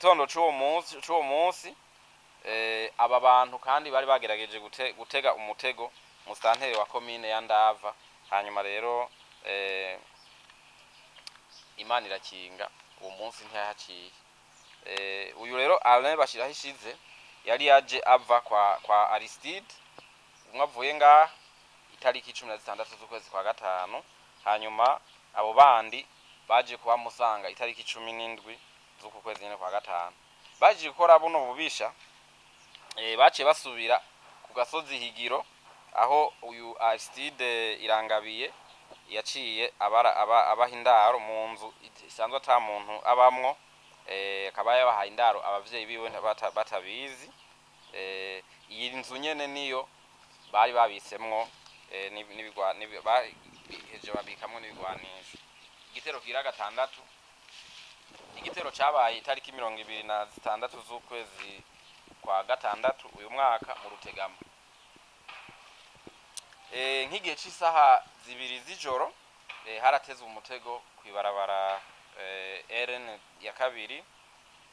Mu gitondo c'uwo munsi aba bantu kandi bari bagerageje gutega umutego musitanteri wa komine ya Ndava. Hanyuma rero Imana irakinga, uwo munsi ntiyahaciye. Uyu rero Alain Bashirahishize yari yaje ava kwa Aristide, umwe avuye ngaha itariki 16 z'ukwezi kwa gatanu. Hanyuma abo bandi baje kubamusanga itariki 17 z'uku kwezi nyene kwa gatanu. Baje gukora buno bubisha, baciye basubira ku gasozi Higiro, aho uyu Aristide Irangabiye yaciye abaha indaro mu nzu isanzwe ata muntu abamwo, akaba yabahaye indaro abavyeyi biwe batabizi. Iyi nzu nyene niyo bari babitsemwo bahejeje babikamwo n'ibigwanisho. Igitero kigira gatandatu, igitero cabaye itariki 26 z'ukwezi kwa gatandatu uyu mwaka mu Rutegama. Nk'igihe c'isaha 2 z'ijoro, haratezwe umutego kw'ibarabara RN ya kabiri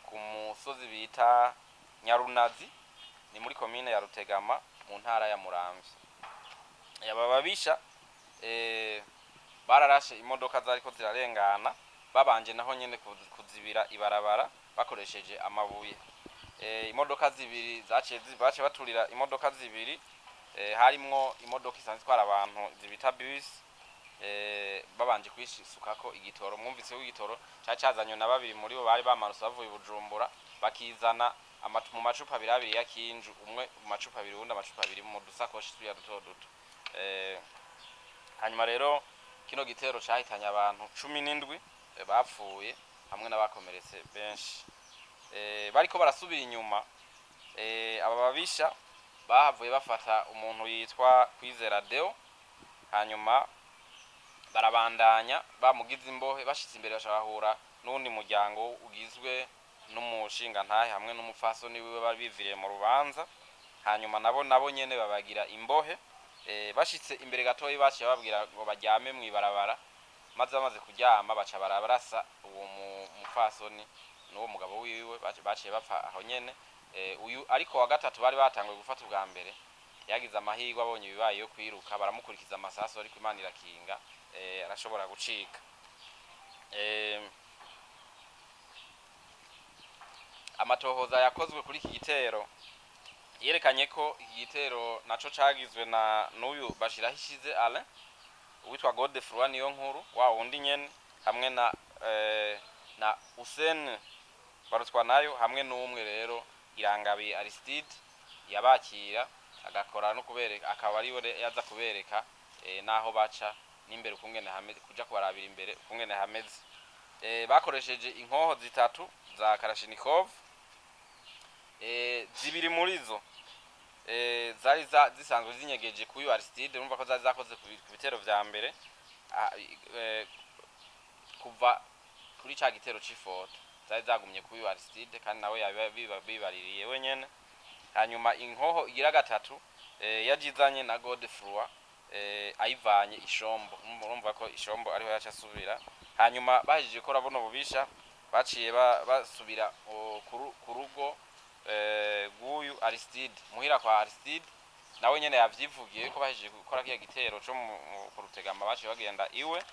ku musozi bita Nyarunazi, ni muri komine ya Rutegama mu ntara ya Muramvya. Aba babisha bararashe imodoka zariko zirarengana, babanje naho nyene kuzibira ibarabara bakoresheje amabuye. Imodoka zibiri zaciye baciye baturira imodoka zibiri, harimwo imodoka isanzwe itwara abantu zibita bus, babanje kwisukako igitoro. Mwumvise ko igitoro cari cazanywe na babiri muri bo bari bamanutse bavuye i Bujumbura, bakizana mu macupa abiri abiri ya kinju, umwe mu macupa abiri, uwundi amacupa abiri, mu dusakoshi tuya duto duto. Hanyuma rero kino gitero cahitanye abantu 17 bapfuye hamwe n'abakomeretse benshi. Bariko barasubira inyuma, aba babisha bahavuye bafata umuntu yitwa Kwizera Deo, hanyuma barabandanya bamugize imbohe. Bashitse imbere baca bahura n'uwundi muryango ugizwe n'umushingantahe hamwe n'umupfasoni wiwe bari biviriye mu rubanza, hanyuma nabo nyene babagira imbohe. Bashitse imbere gatoyi baciye bababwira ngo baryame mw'ibarabara, maze bamaze kuryama baca barabarasa uwo mupfasoni n'uwo mugabo wiwe, baciye bapfa aho nyene. Uyu ariko wa gatatu bari batanguye gufata ubwa mbere yagize amahirwe abonye ibibaye yo kwiruka, baramukurikiza amasasu, ariko Imana irakinga, arashobora gucika. Amatohoza yakozwe kuri iki gitero yerekanye ko iki gitero naco cagizwe na n'uyu Bashirahishize Alain, uwitwa Godefroid niyo nkuru wa wundi nyene, hamwe na Hussein Barutwanayo, hamwe n'umwe rero Irangabiye Aristide yabakira agakora no kubereka, akaba ariwe yaza kubereka naho baca n'imbere ukungene hameze, kuja kubarabira imbere ukungene hameze. Bakoresheje inkoho zitatu za Kalashnikov, zibiri muri zo zari zisanzwe zinyegeje kuyu Aristide. Urumva ko zari zakoze ku bitero vya mbere, kuva kuri ca gitero c'ifoto zari zagumye kuyu Aristide, kandi nawe bibaririye wenyene. Hanyuma inkoho igira gatatu yajizanye na Godefroid, ayivanye Ishombo. Urumva ko Ishombo ariho yaca asubira. Hanyuma bahejeje gukora buno bubisha, baciye basubira ku rugo rw'uyu Aristide, muhira kwa Aristide. Nawe nyene yavyivugiye ko bahejeje gukora kiya gitero co ku Rutegama baciye bagenda iwe,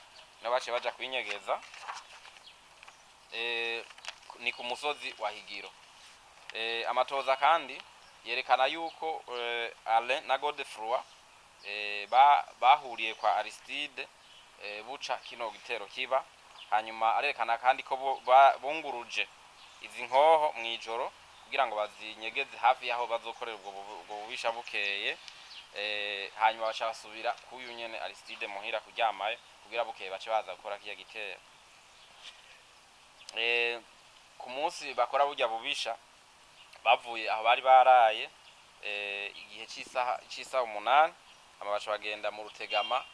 niho baciye baja kwinyegeza, ni ku musozi wa Higiro. Amatoza kandi yerekana yuko Alain na Godefroid bahuriye kwa Aristide buca kino gitero kiba. Hanyuma arerekana kandi ko bunguruje izi nkoho mw'ijoro kugira ngo bazinyegeze hafi y'aho bazokorera ubwo bubisha bukeye. Hanyuma baca basubira kuyu nyene Aristide muhira kuryamayo kugira bukeye bace baza gukora kiya gitero. Ku munsi bakora burya bubisha, bavuye aho bari baraye igihe c'isaha 8, hama baca bagenda mu Rutegama,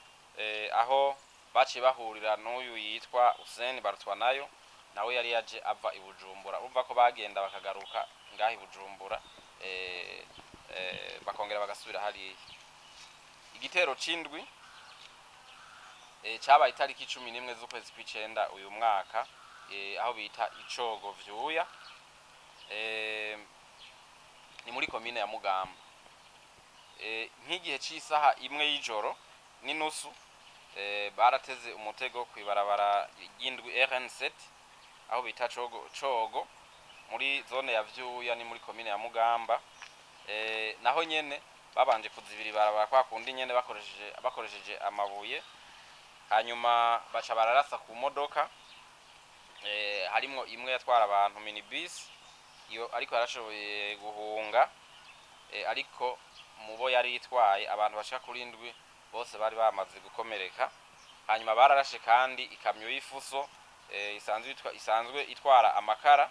aho baciye bahurira n'uyu yitwa Hussein Barutwanayo, nawe yari yaje ava i Bujumbura. Urumva ko bagenda bakagaruka ngaho i Bujumbura, bakongera bagasubira hariya. Igitero c'indwi cabaye itariki 11 z'ukwezi kw'icenda uyu mwaka, aho bita Icogo Vyuya. Ni muri komine ya Mugamba. Nk'igihe c'isaha 1 y'ijoro n'inusu, barateze umutego kw'ibarabara ry'indwi RN7 aho bita Cogo, Cogo muri zone ya Vyuya, ni muri komine ya Mugamba. Naho nyene babanje kuzibira ibarabara kwa kundi nyene bakoresheje amabuye, hanyuma baca bararasa ku modoka, harimwo imwe yatwara abantu, minibus iyo, ariko yarashoboye guhunga, ariko mubo yari itwaye abantu bashika kuri 7 bose bari bamaze gukomereka. Hanyuma bararashe kandi ikamyo y'ifuso, isanzwe itwara amakara,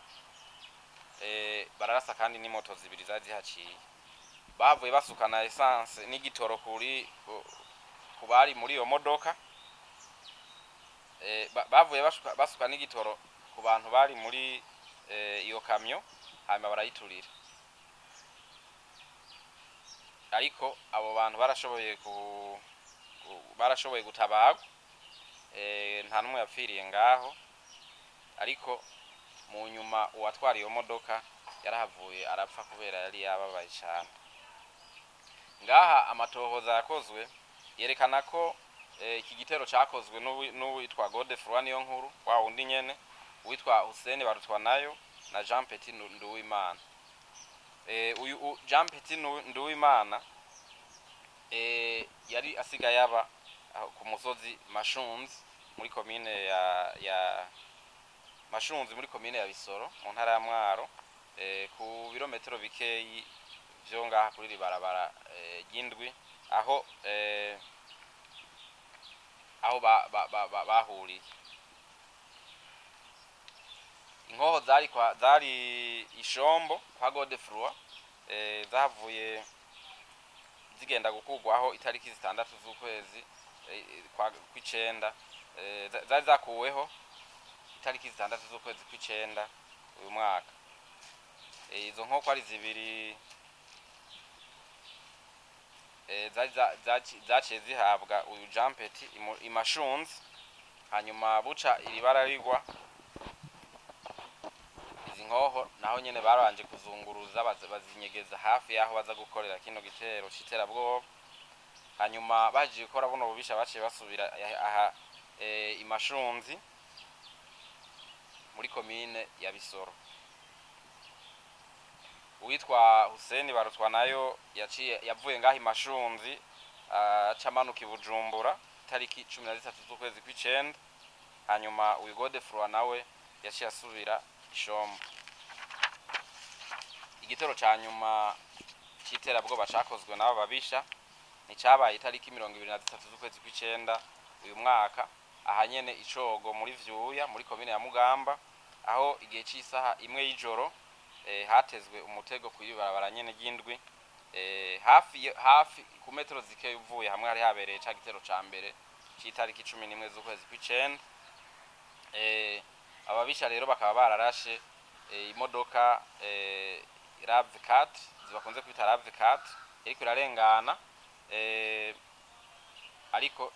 bararasa kandi n'imoto zibiri zari zihaciye. Bavuye basukana essence n'igitoro ku bari muri iyo modoka. Bavuye basuka n'igitoro ku bantu bari muri iyo kamyo, hanyuma barayiturira. Ariko abo bantu barashoboye gutabagwa, nta n'umwe yapfiriye ngaho. Ariko mu nyuma uwatwara iyo modoka yarahavuye arapfa kubera yari yababaye cyane. Ngaha amatohoza yakozwe yerekana ko iki gitero cakozwe n'uwitwa Godefroid Niyonkuru, wa wundi nyene, uwitwa Hussein Barutwanayo na Jean Petit Nduwimana. Uyu Jean Petit Nduwimana yari asigaye aba aho ku musozi Mashunzi muri komine ya Mashunzi, muri komine ya Bisoro, mu ntara ya Mwaro, ku birometero bikeyi vyo ngaha kuri iri barabara ry'indwi, aho bahuriye. Inkoho zari ishombo kwa Godefroid, zahavuye zigenda gukurwaho itariki 6 z'ukwezi kwa kw'icenda. Zari zakuweho itariki 6 z'ukwezi kw'icenda uyu mwaka. Izo nkoko ari zibiri, zari zaciye zihabwa uyu Jean Petit Imashunzi. Hanyuma buca iri bara rigwa, izi nkoho naho nyene barabanje kuzunguruza, bazinyegeza hafi yaho baza gukorera kino gitero c'iterabwoba. Hanyuma bahejeje gukora buno bubisha, baciye basubira aha Imashunzi muri komine ya Bisoro. Uwitwa Hussein Barutwanayo yaciye yavuye ngaho Imashunzi, aca amanuka i Bujumbura itariki 13 z'ukwezi kw'icenda. Hanyuma uyu Godefroid nawe yaciye asubira Ishombo. Igitero ca nyuma c'iterabwoba cakozwe n'aba babisha nticabaye itariki 23 z'ukwezi kw'icenda uyu mwaka, aha nyene Icogo muri Vyuya, muri komine ya Mugamba, aho igihe c'isaha 1 y'ijoro, hatezwe umutego kuri barabara nyene ry'indwi, hafi ku metero zikeya uvuye hamwe hari habereye ca gitero ca mbere c'itariki 11 z'ukwezi kw'icenda. Ababisha rero bakaba bararashe imodoka RAV4, zibakunze kwita RAV4, yariko irarengana, ariko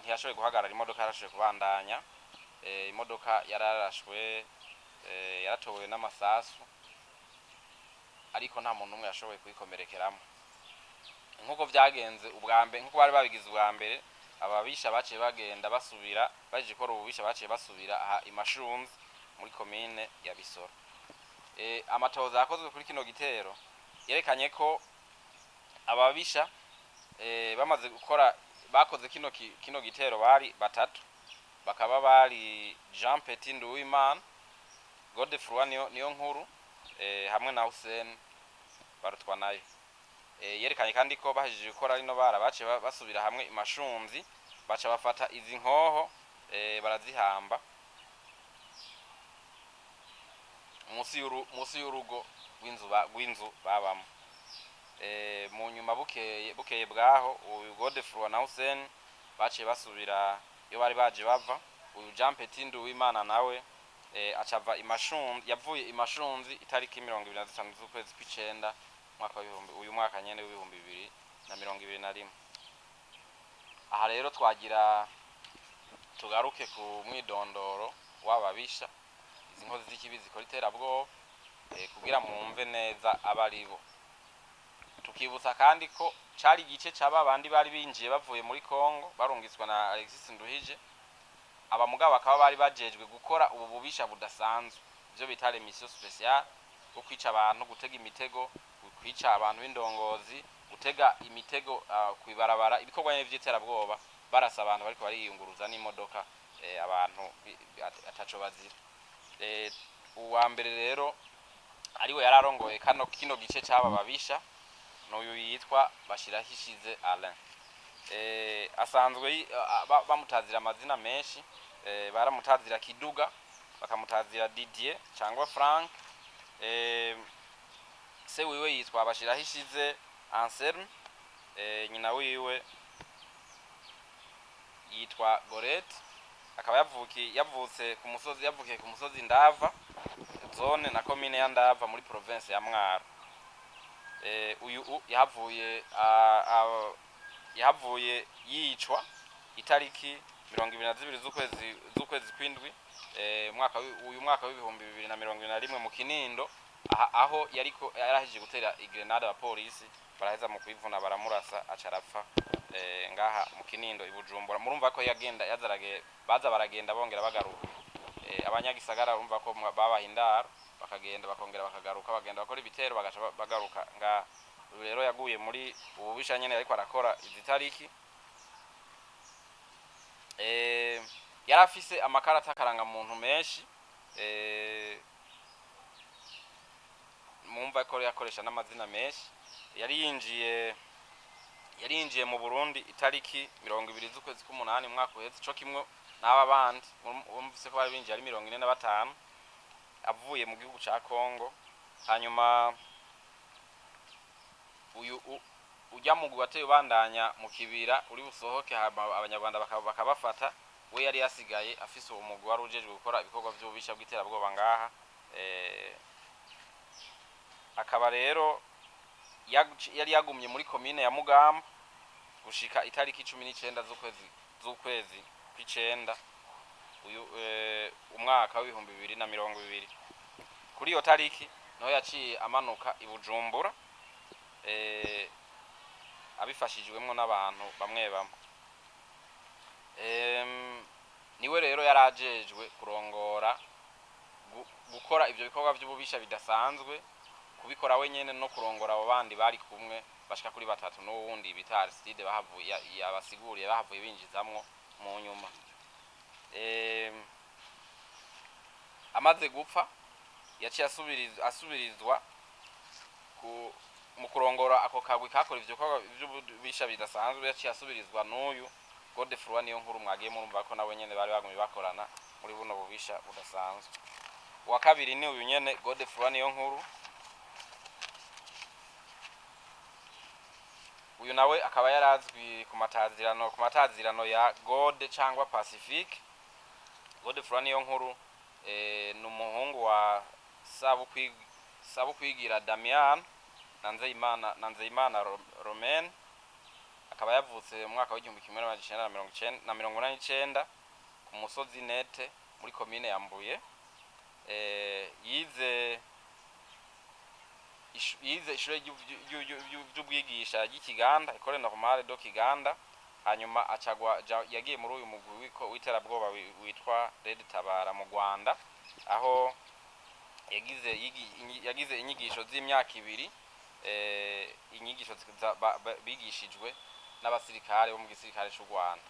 ntiyashoboye guhagarara. Imodoka yarashoboye kubandanya. Imodoka yararashwe, yaratowe n'amasasu, ariko nta muntu n'umwe yashoboye kuyikomerekeramo. Nk'uko vyagenze ubwa mbere, nk'uko bari babigize ubwa mbere, ababisha baciye bagenda basubira, baje gukora ububisha baciye basubira aha Imashunzi muri komine ya Bisoro. Amatohoza yakozwe kuri kino gitero yerekanye ko ababisha, bamaze gukora, bakoze kino gitero bari batatu, bakaba bari Jean Petit Nduwimana, Godefroid niyo nkuru, hamwe na Hussein Barutwanayo. Yerekanye kandi ko bahejeje gukora rino bara, baciye basubira hamwe Imashunzi, baca bafata izi nkoho, barazihamba munsi y'urugo rw'inzu babamo. Mu nyuma bukeye bwaho, uyu Godefroid na Hussein baciye basubira iyo bari baje bava. Uyu Jean Petit Nduwimana nawe, acava Imashunzi, yavuye Imashunzi itariki 25 z'ukwezi kw'icenda mwaka w'ibihumbi, uyu mwaka nyene w'2021. Aha rero twagira tugaruke ku mwidondoro w'ababisha, izi nkozi z'ikibi zikora iterabwoba. Kugira mwumve neza abaribo. Tukibutsa kandi ko cari igice c'aba bandi bari binjiye bavuye muri Kongo barungitswe na Alexis Nduhije. Aba mugabo bakaba bari bajejwe gukora ubu bubisha budasanzwe, ivyo bita les missions spéciales, bwo kwica abantu, gutega imitego, kwica abantu b'indongozi, gutega imitego kw'ibarabara, ibikorwa nyene vy'iterabwoba, barasa abantu bariko bariyunguruza n'imodoka, abantu ataco bazira. Uwa mbere rero ariwe yararongoye kino gice c'aba babisha n'uyu yitwa Bashirahishize Alain. Asanzwe bamutazira amazina menshi, baramutazira Kiduga, bakamutazira Didier cyangwa Frank. Se wiwe yitwa Bashirahishize Anselme, nyina wiwe yitwa Gorette, akaba yavukiye yavutse ku musozi yavukiye ku musozi Ndava, zone na komine ya Ndava muri province ya Mwaro. Uyu yahavuye yahavuye yicwa itariki 22 z'ukwezi kw'indwi, uyu mwaka w'2021 mu Kinindo, aha aho yariko yarahejeje gutera igrenade abapolisi, baraheza mu kwivuna baramurasa, aca arapfa ngaha mu Kinindo i Bujumbura. Murumva ko yagenda yazarage baza baragenda bongera bagaruka. Abanyagisagara urumva ko babaha indaro, bakagenda bakongera bakagaruka, bagenda bakora ibitero, bagaca bagaruka ngaha. Uyu rero yaguye muri ubu bubisha nyene ariko arakora izi tariki. Yari afise amakarata akarangamuntu menshi, mumva ko yakoresha n'amazina menshi. Yari yinjiye mu Burundi itariki 20 z'ukwezi k'umunani umwaka uheze, co kimwe n'aba bandi. Wumvise ko bari binjiye ari 45, avuye mu gihugu ca Kongo. Hanyuma uyu ujya mu wateye ubandanya mu kibira uri busohoke, hama abanyarwanda bakabafata, we yari yasigaye afise uwo mugwi wari ujejwe gukora ibikorwa vy'ububisha bw'iterabwoba ngaha. Akaba rero yari yagumye muri komine ya Mugamba gushika itariki 19 z'ukwezi kw'icenda uyu umwaka w'2020. Kuri iyo tariki niho yaciye amanuka i Bujumbura, abifashijwemwo n'abantu bamwe bamwe. Niwe rero yarajejwe kurongora gukora ivyo bikorwa vy'ububisha bidasanzwe, kubikora wenyene no kurongora abo bandi bari kumwe bashika kuri batatu n'uwundi bita Aristide bahavuye yabasiguriye bahavuye binjizamwo mu nyuma. Amaze gupfa yaciye asubirizwa mu kurongora ako kagwi kakora ivyo bikorwa vy'ububisha bidasanzwe, yaciye asubirizwa n'uyu Godefroid Niyo Nkuru mwagiye murumva ko nawe nyene bari bagumye bakorana muri buno bubisha budasanzwe. Uwa kabiri ni uyu nyene Godefroid Niyo Nkuru. Uyu nawe akaba yarazwi ku matazirano ya Gode cyangwa Pacifique. Godefroid Niyo Nkuru ni umuhungu wa Sabukwigira Damian na Nzeyimana Romaine, akaba yavutse mu mwaka w'1989 ku musozi Nete muri komine ya Mbuye. Yize ishure ry'ubwigisha ry'Ikiganda, Ecole Normale do Kiganda, hanyuma acagwa yagiye muri uyu mugwi w'iterabwoba witwa Red Tabara mu Rwanda, aho yagize inyigisho z'imyaka 2, inyigisho bigishijwe n'abasirikare bo mu gisirikare c'u Rwanda.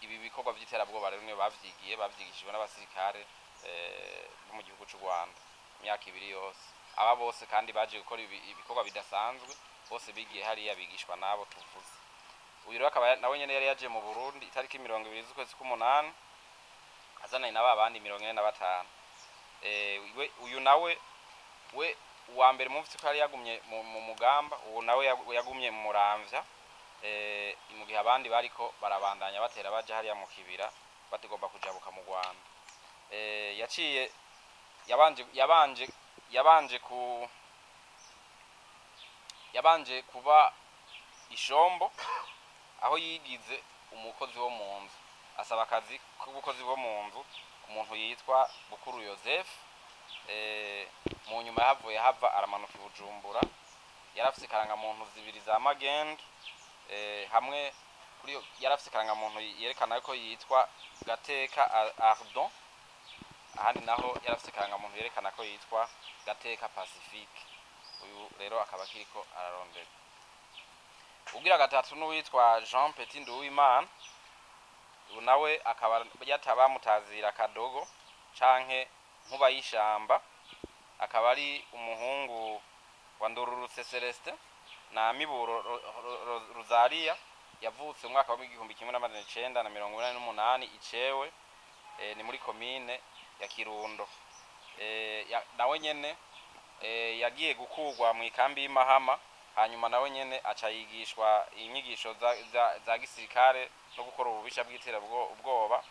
Ibi bikorwa vy'iterabwoba rero niyo bavyigiye, bavyigishijwe n'abasirikare bo mu gihugu c'u Rwanda imyaka 2 yose. Aba bose kandi baje gukora ibikorwa bidasanzwe, bose bigiye hariya bigishwa n'abo tuvuze. Uyu rero akaba nawe nyene yari yaje mu Burundi itariki 20 z'ukwezi k'umunani, azananye na ba bandi 45. Uyu nawe we uwa mbere mumvise ko yari yagumye mu Mugamba, uwo nawe yagumye mu Muramvya, mu gihe abandi bariko barabandanya batera baja hariya mu kibira batagomba kujabuka mu Rwanda. Yaciye yabanje kuba ishombo, aho yigize umukozi wo mu nzu, asaba akazi k'ubukozi bwo mu nzu ku muntu yitwa Bukuru Joseph. Mu nyuma yahavuye hava aramanuka i Bujumbura. Yari afise ikarangamuntu zibiri za magendu, hamwe kuri iyo yari afise ikarangamuntu yerekana ko yitwa Gateka Ardon, ahandi naho yari afise ikarangamuntu yerekana ko yitwa Gateka Pacifique. Uyu rero akaba akiriko ararondera. Ugira gatatu n'uwitwa Jean Petit Nduwimana. Uyu nawe akaba bamutazira Kadogo canke Nkuba y'Ishamba, akaba ari umuhungu wa Ndururutse Celestin na Miburo Rosaria. Yavutse mu mwaka wa 1988 Icewe, ni muri komine ya Kirundo. Nawe nyene yagiye gukurwa mu ikambi y'Imahama, hanyuma nawe nyene aca yigishwa inyigisho za gisirikare no gukora ububisha bw'iterabwoba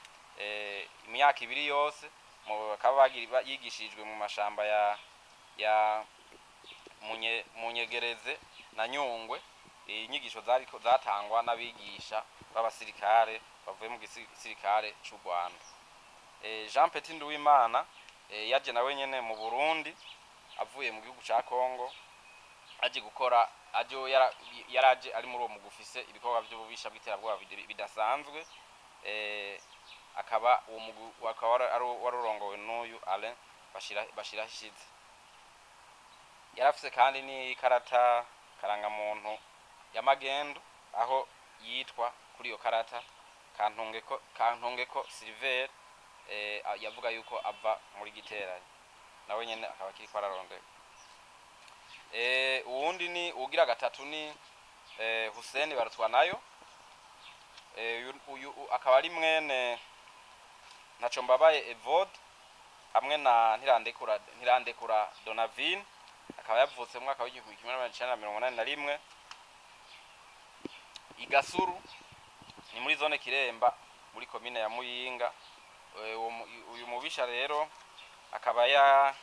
imyaka 2 yose. Bakaba yigishijwe mu mashamba ya Munyegereze na Nyungwe. Inyigisho zariko zatangwa n'abigisha b'abasirikare bavuye mu gisirikare c'u Rwanda. Jean Petit Nduwimana yaje nawe nyene mu Burundi avuye mu gihugu ca Congo, aje gukora, aje yaraje ari muri uwo mugwi ufise ibikorwa vy'ububisha bw'iterabwoba bidasanzwe. Akaba uwo mugwi akaba warurongowe n'uyu Alain Bashirahishize. Yarafise kandi n'ikarata karangamuntu ya magendu, aho yitwa kuri iyo karata Kantungeko Silver. Yavuga yuko ava muri Giteranyo. Nawe nyene akaba akiriko ararondeka. Uwundi ni ugira gatatu ni Hussein Barutwanayo. Uyu akaba ari mwene Ntaco Mbabaye Evode hamwe na Ntirandekura Donavine. Akaba yavutse mu mwaka wa 1981 Igasuru, ni muri zone Kiremba, muri komine ya Muyinga. Uyu mubisha rero akaba ya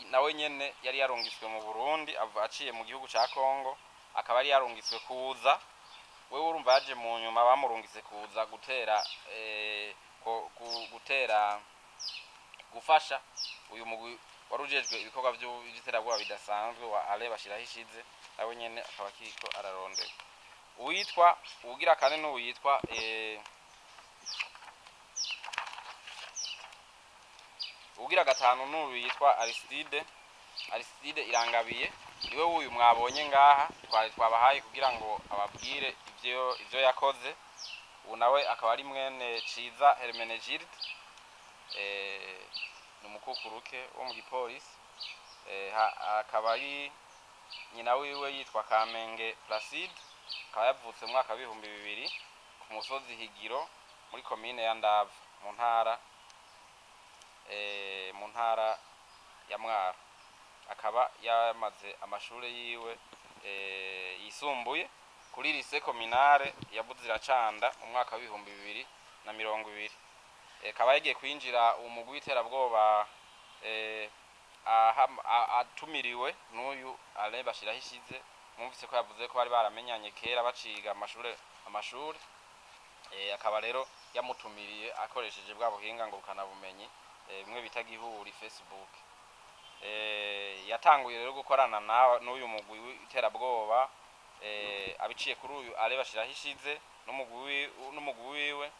nawe nyene yari yarungitswe mu Burundi aciye mu gihugu ca Congo. Akaba yari yarungitswe kuza, wewe urumva yaje mu nyuma, bamurungitse kuza gutera gutera gufasha uyu mugwi warujejwe ibikorwa by'iterabwoba bidasanzwe wa Alain Bashirahishize. Nawe nyene akaba akiriko ararondeka. Uwitwa ugira kane n'uwitwa ugira gatanu n'uyu yitwa Aristide Irangabiye. Niwe wuyu mwabonye ngaha twari twabahaye kugira ngo ababwire ivyo yakoze. Ubu nawe akaba ari mwene Ciza Hermenegilde, ni umukukuruke wo mu gipolisi. Akaba ari nyina wiwe yitwa Kamenge Placide. Akaba yavutse mu mwaka wa 2000 ku musozi Higiro, muri komine ya Ndava, mu ntara ya Mwaro. Akaba yamaze amashure yiwe yisumbuye kuri lycée communale ya Buziracanda mu mwaka wa 2020. Akaba yagiye kwinjira umugwi w'iterabwoba atumiriwe n'uyu Alain Bashirahishize. Mwumvise ko yavuze ko bari baramenyanye kera baciga amashure. Akaba rero yamutumiriye akoresheje bwa buhinga ngurukana bumenyi, bimwe bita gihuri Facebook. Yatanguye rero gukorana n'uyu mugwi w'iterabwoba abiciye kuri uyu Alain Bashirahishize n'umugwi wiwe,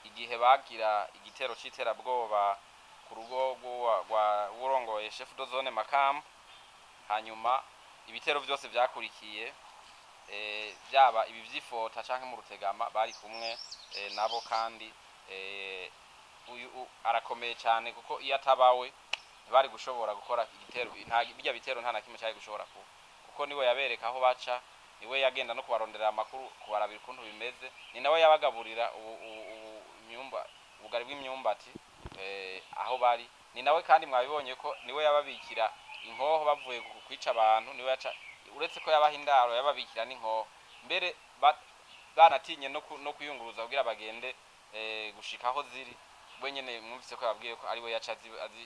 igihe bagira igitero c'iterabwoba ku rugo rw'urongoye chef de zone Makamba. Hanyuma ibitero vyose vyakurikiye, byaba ibi vy'Ifota canke mu Rutegama, bari kumwe nabo. Kandi uyu arakomeye cyane, kuko iyo atabawe ntibari gushobora gukora igitero. Nta bijya bitero, nta na kimwe cyari gushobora kuba, kuko niwe yabereka aho baca, niwe yagenda no kubaronderera amakuru, kubarabira ukuntu bimeze, ni nawe yabagaburira imyumba, ubugari bw'imyumbati aho bari. Ni nawe kandi mwabibonye ko niwe yababikira inkoho bavuye kwica abantu. Niwe yaca, uretse ko yabaha indaro, yababikira n'inkoho. Mbere banatinye no kuyunguruza kugira bagende gushika aho ziri, we nyene mwumvise ko yababwiye ko ari we yaca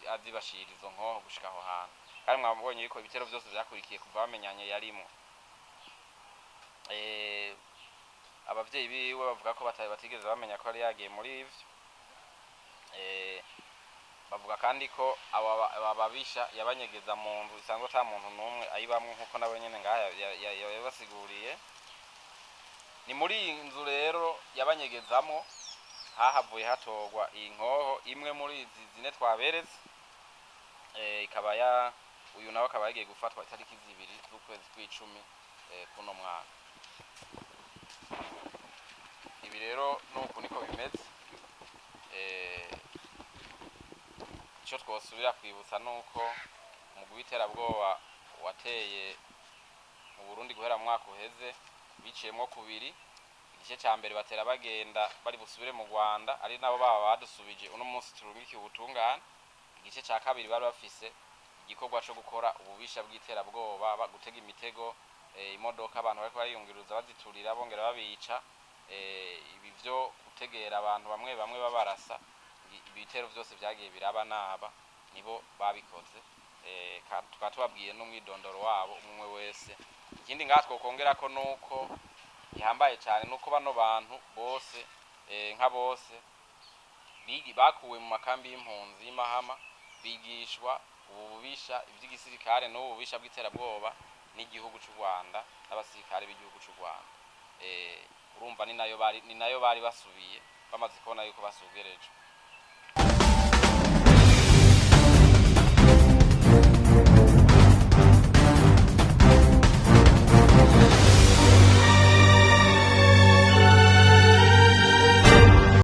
azibashira izo nkoho gushika aho hantu. Kandi mwabonye yuko ibitero vyose vyakurikiye kuva bamenyanye yarimwo. Abavyeyi biwe bavuga ko batigeze bamenya ko yari yagiye muri ivyo. Bavuga kandi ko aba babisha yabanyegeza mu nzu isanzwe ata muntu n'umwe ayibamwo, nk'uko nabo nyene ngaha yabasiguriye. Ni muri iyi nzu rero yabanyegezamwo hahavuye hatorwa iyi nkoho imwe muri izi zine twaberetse. Ikaba ya uyu nawe akaba yagiye gufatwa itariki 2 z'ukwezi kw'icumi kuno mwaka. Ibi rero nuku niko bimeze. Ico twosubira kwibutsa nuko umugwi w'iterabwoba wateye mu Burundi guhera mu mwaka uheze biciyemwo kubiri. Igice ca mbere batera bagenda bari busubire mu Rwanda, ari nabo baba badusubije uno munsi turungikiye ubutungane. Igice ca kabiri bari bafise igikorwa co gukora ububisha bw'iterabwoba, gutega imitego imodoka abantu bariko bariyunguruza, baziturira bongera babica. Ibi vyo gutegera abantu bamwe bamwe babarasa, ibitero vyose vyagiye biraba naba nibo babikoze. Tukaba tubabwiye n'umwidondoro wabo umwe wese. Ikindi ngaha twokongerako nuko gihambaye cyane nuko bano bantu bose, nka bose bakuwe mu makambi y'impunzi y'Imahama, bigishwa ubu bubisha ivy'igisirikare n'ubu bubisha bw'iterabwoba n'igihugu c'u Rwanda n'abasirikare b'igihugu c'u Rwanda. Urumva ni nayo bari basubiye bamaze kubona yuko basugerejwe.